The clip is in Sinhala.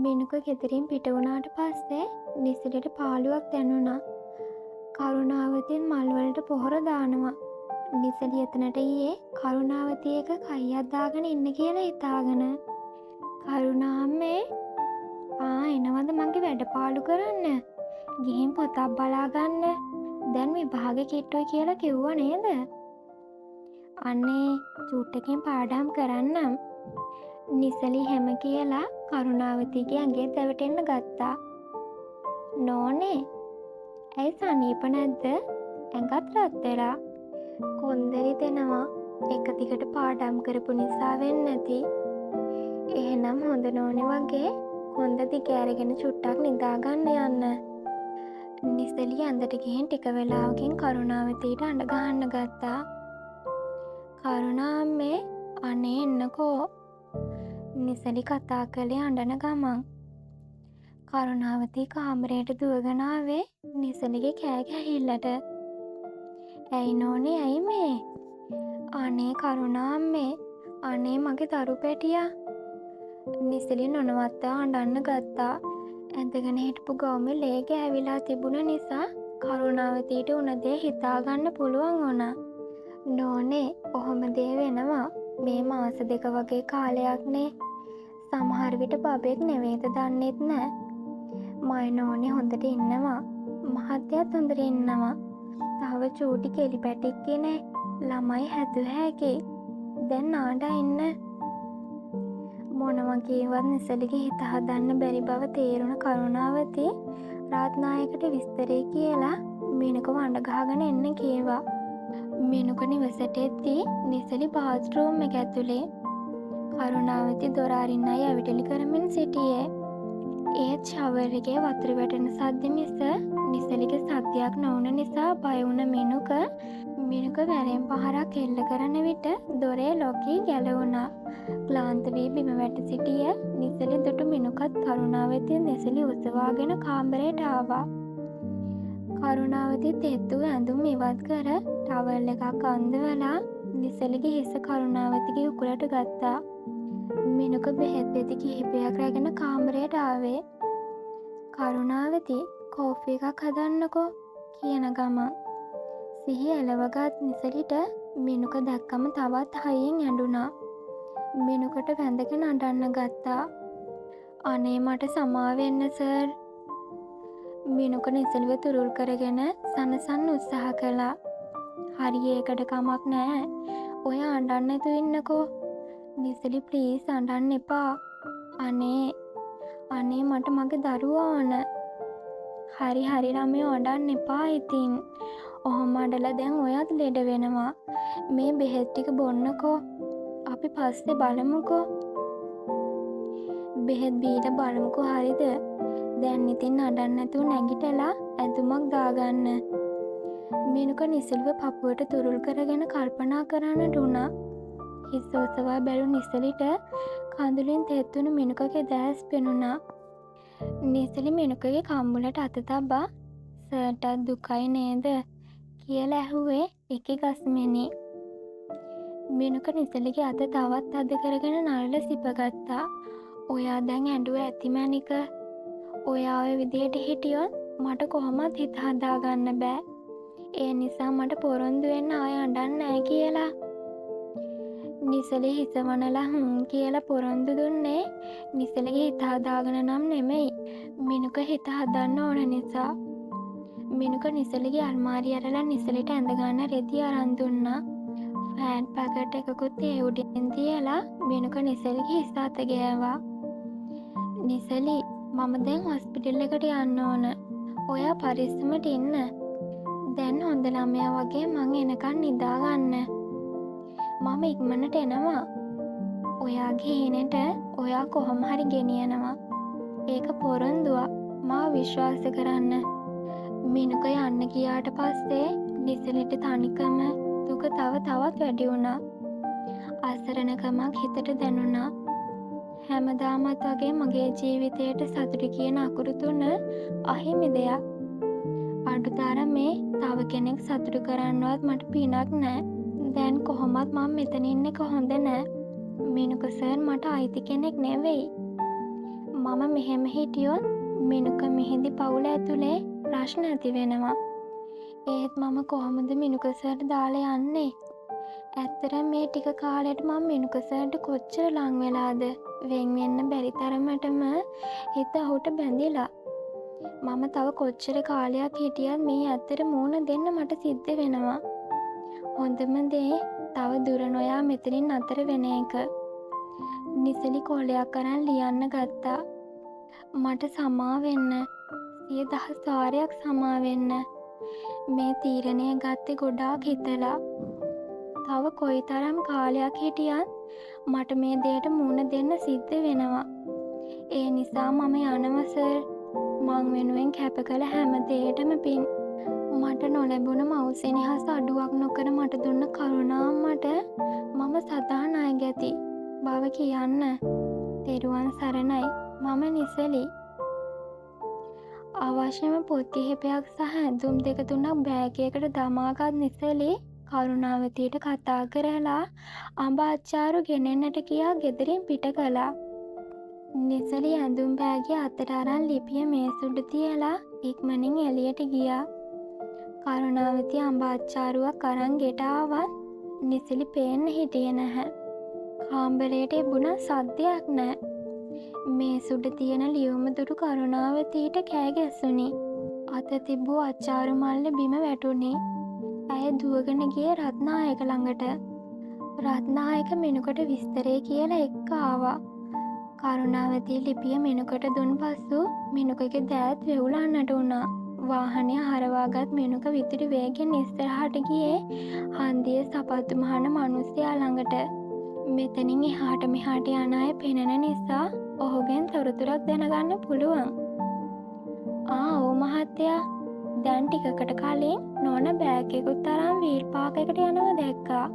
මෙනුක ගෙදරින් පිට වුණාට පස්සේ නිසලිට පාළුවක් දැනුණා. කරුණාවතින් මල්වලට පොහොර දානවා. නිසලි එතනට ගියේ කරුණාවති එක කයියක් දාගෙන ඉන්න කියලා හිතාගෙන. කරුණා අම්මේ, ආ එනවද මගේ වැඩ පාළු කරන්න? ගිහින් පොතක් බලා ගන්න. දැන් විභාගෙ කිට්ටුයි කියලා කිව්වා නේද? අනේ චුට්ටකින් පාඩම් කරන්නම්. නිසලි හැම කියලා කරුණාවතිගේ ඇඟේ දැවටෙන්න ගත්තා. නෝනේ, ඇයි සනීප නැද්ද? ඇඟත් රත් වෙලා. කොන්ද රිදෙනවා. එක දිගට පාඩම් කරපු නිසා වෙන්න ඇති. එහෙනම් හොඳ නෝනේ වගේ කොන්ද දිග ඇරගෙන චුට්ටක් නිදාගන්න යන්න. නිසලි ඇඳට ගිහින් ටික වෙලාවකින් කරුණාවතිට අඬ ගහන්න ගත්තා. කරුණා අම්මේ, අනේ එන්නකෝ. නිසලි කතා කළේ අඬන ගමන්. කරුණාවති කාමරයට දුවගෙන ආවේ නිසලිගේ කෑ ගැහිල්ලට. ඇයි නෝනේ, ඇයි මේ? අනේ කරුණා අම්මේ, අනේ මගේ දරු පැටියා. නිසලි නොනවත්තා අඬන්න ගත්තා. ඇඳගෙන හිටපු ගවුමේ ලේ ගෑවිලා තිබුණ නිසා කරුණාවතිට උන දේ හිතාගන්න පුළුවන් වුණා. නෝනේ, ඔහොම දේ වෙනවා. මේ මාස දෙක වගේ කාලයක්නේ. සමහර විට බබෙක් නෙවෙයිද දන්නෙත් නෑ. මයි නෝනේ හොඳට ඉන්නවා. මහත්තයත් හොඳට ඉන්නවා. තව චූටි කෙලි පැටික්කනේ. ළමයි හැදුව හැකි. දැන් නාඩා ඉන්න. මොනවා කීවත් නිසලිගේ හිත හදන්න බැරි බව තේරුණ කරුණාවති රාත්නායකට විස්තරේ කියලා මිනුක වඬ ගහගෙන එන්න කීවා. මිනුක නිවසට එද්දී නිසලි බාත්රූම් එක ඇතුලේ. කරුණාවති දොර අරින්නයි ඇවිටලි කරමින් සිටියේ. ඒත් ෂවර් එකේ වතුර වැටෙන සද්ද මිස නිසලිගේ සද්දයක් නොවුන නිසා බය වුණ මිනුක වැරෙන් පහරක් එල්ල කරන විට දොරේ ලොකී ගැලවුණා. ක්ලාන්ත වී බිම වැට සිටිය නිසලි දුටු මිනුකත් කරුණාවතිය නිසලි ඔසවාගෙන කාමරයට ආවා. කරුණාවති තෙත් වූ ඇඳුම් ඉවත් කර ටවල් එකක් අන්දවලා නිසලිගේ හිස කරුණාවතිගේ උකුලට ගත්තා. මිනුක බෙහෙත් පෙති කිහිපයක් රැගෙන කාමරයට ආවේ. කරුණාවති කෝෆි එකක් හදන්නකෝ කියන ගමන් සිහි එලවගත් නිසලිට මිනුක දැක්කම තවත් හයියෙන් ඇඬුණා. මිනුකට වැඳගෙන අඬන්න ගත්තා. අනේ මට සමාවෙන්න සර්. මිනුක නිසලිව තුරුල් කරගෙන සනසන්න උත්සාහ කළා. හරි, ඒකට කමක් නෑ. ඔය අඬන්න නැතුව ඉන්නකෝ. නිසලි ප්ලීස් අඬන්න එපා. අනේ අනේ මට මගේ දරුවා ඕන. හරි හරි ළමයෝ අඬන්න එපා ඉතින්. ඔහොම අඬලා දැන් ඔයත් ලෙඩ වෙනවා. මේ බෙහෙත් ටික බොන්නකෝ. අපි පස්සේ බලමුකෝ. බෙහෙත් බීලා බලමුකෝ හරිද? දැන් ඉතින් අඬන්න නැතුව නැගිටලා ඇඳුමක් දාගන්න. මිනුක නිසලිව පපුවට තුරුල් කරගෙන කල්පනා කරන්නට වුණා. හිස ඔසවා බැලු නිසලිට කඳුලින් තෙත්වුණු මිනුකගේ දෑස් පෙනුණා. නිසලි මිනුකගේ කම්මුලට අත තබා සර්ටත් දුකයි නේද කියලා ඇහුවේ එකි ගස්මෙනි. මිනුක නිසලිගේ අත තවත් තද කරගෙන නළල සිපගත්තා. ඔයා දැන් ඇඬුව ඇති මැනික. ඔයා ඔය විදිහට හිටියොත් මට කොහොමත් හිත හදාගන්න බෑ. ඒ නිසා මට පොරොන්දු වෙන්න ආය අඬන්නේ නෑ කියලා. නිසලි හිස වනලා හ්ම් කියලා පොරොන්දු දුන්නේ නිසලිගේ හිත හදාගෙන නම් නෙමෙයි, මිනුක හිත හදන්න ඕන නිසා. මිනුක නිසලිගේ අල්මාරිය ඇරලා නිසලිට ඇඳගන්න රෙදි අරන් දුන්නා. ෆෑන් පැකට් එකකුත් ඒ උඩින් තියලා මිනුක නිසලිගේ හිස අත ගෑවා. නිසලි, මම දැන් හොස්පිටල් එකට යන්න ඕන. ඔයා පරිස්සමට ඉන්න. දැන් හොඳ ළමයා වගේ මං එනකන් නිදාගන්න. මම ඉක්මනට එනවා. ඔයාගේ හීනෙට ඔයා කොහොම හරි ගෙනියනවා. ඒක පොරොන්දුවක්. මාව විශ්වාස කරන්න. මිනුක යන්න ගියාට පස්සේ නිසලිට තනිකම දුක තව තවත් වැඩි වුණා. අසරණකමක් හිතට දැනුණා. හැමදාමත් වගේ මගේ ජීවිතයට සතුට කියන අකුරු තුන අහිමි දෙයක්. අඩුතරමේ තව කෙනෙක් සතුටු කරන්නවත් මට පිනක් නෑ. දැන් කොහොමත් මං මෙතන ඉන්න එක හොඳ නෑ. මිනුක සර් මට අයිති කෙනෙක් නෙවෙයි. මම මෙහෙම හිටියොත් මිනුක මිහිඳි පවුල ඇතුලේ ප්‍රශ්න ඇති වෙනවා. ඒත් මම කොහොමද මිනුක සර්ට දාලා යන්නේ? ඇත්තටම මේ ටික කාලෙට මම මිනුක සර්ට කොච්චර ලං වෙලාද? වෙන් වෙන්න බැරි තරමටම හිත ඔහුට බැඳිලා. මම තව කොච්චර කාලයක් හිටියත් මේ ඇත්තට මූණ දෙන්න මට සිද්ධ වෙනවා. හොඳම දේ තව දුර නොයා මෙතනින් නතර වෙන එක. නිසලි කොලයක් අරන් ලියන්න ගත්තා. මට සමා වෙන්න. සිය දහස් වාරයක් සමා වෙන්න. මේ තීරණය ගත්තේ ගොඩාක් හිතලා. තව කොයිතරම් කාලයක් හිටියත් මට මේ දෙයට මුහුණ දෙන්න සිද්ධ වෙනවා. ඒ නිසා මම යනවා සර්. මං වෙනුවෙන් කැප කළ හැම දෙයකටම පින්. මට නොලැබුණ මව් සෙනෙහස අඩුවක් නොකර මට දුන්න කරුණා අම්මට මම සදා ණයගැති බව කියන්න. තෙරුවන් සරණයි. මම නිසලි. අවශ්‍යම පොත් කිහිපයක් සහ ඇඳුම් දෙක තුනක් බෑග් එකකට දමාගත් නිසලි කරුණාවතියට කතා කරලා අඹ අච්චාරු ගෙනෙන්නට කියා ගෙදරින් පිට කළා. නිසලි ඇඳුම් බෑගය අතට අරන් ලිපිය මේස උඩ තියලා ඉක්මනින් එළියට ගියා. කරුණාවති අඹ අච්චාරුවක් අරන් ගෙට ආවත් නිසලි පේන්න හිටියේ නැහැ. කාමරයට එබුණා සද්දයක් නෑ. මේස උඩ තියෙන ලියුම දුටු කරුණාවතීට කෑ ගැසුණි. අත තිබූ අච්චාරු මල්ල බිම වැටුණි. ඇය දුවගෙන ගියේ රත්නායක ළඟට. රත්නායක මෙනුකට විස්තරය කියලා එක්ක ආවා. කරුණාවතී ලිපිය මෙනුකට දුන් පසු මෙනුකගේ දෑත් වෙවුලන්නට වුණා. වාහනය හරවාගත් මෙනුක විදුලි වේගෙන් ඉස්සරහට ගියේ හන්දියේ සපත්තු මහන මනුස්සයා ළඟට. මෙතනින් එහාට මෙහාට යන අය පෙනෙන නිසා ඔහුගෙන් තොරතුරක් දැනගන්න පුළුවන්. ආ ඔව් මහත්තයා, දැන් ටිකකට කලින් නෝන බෑග් එකකුත් අරන් වීල් පාක් එකට යනවා දැක්කා.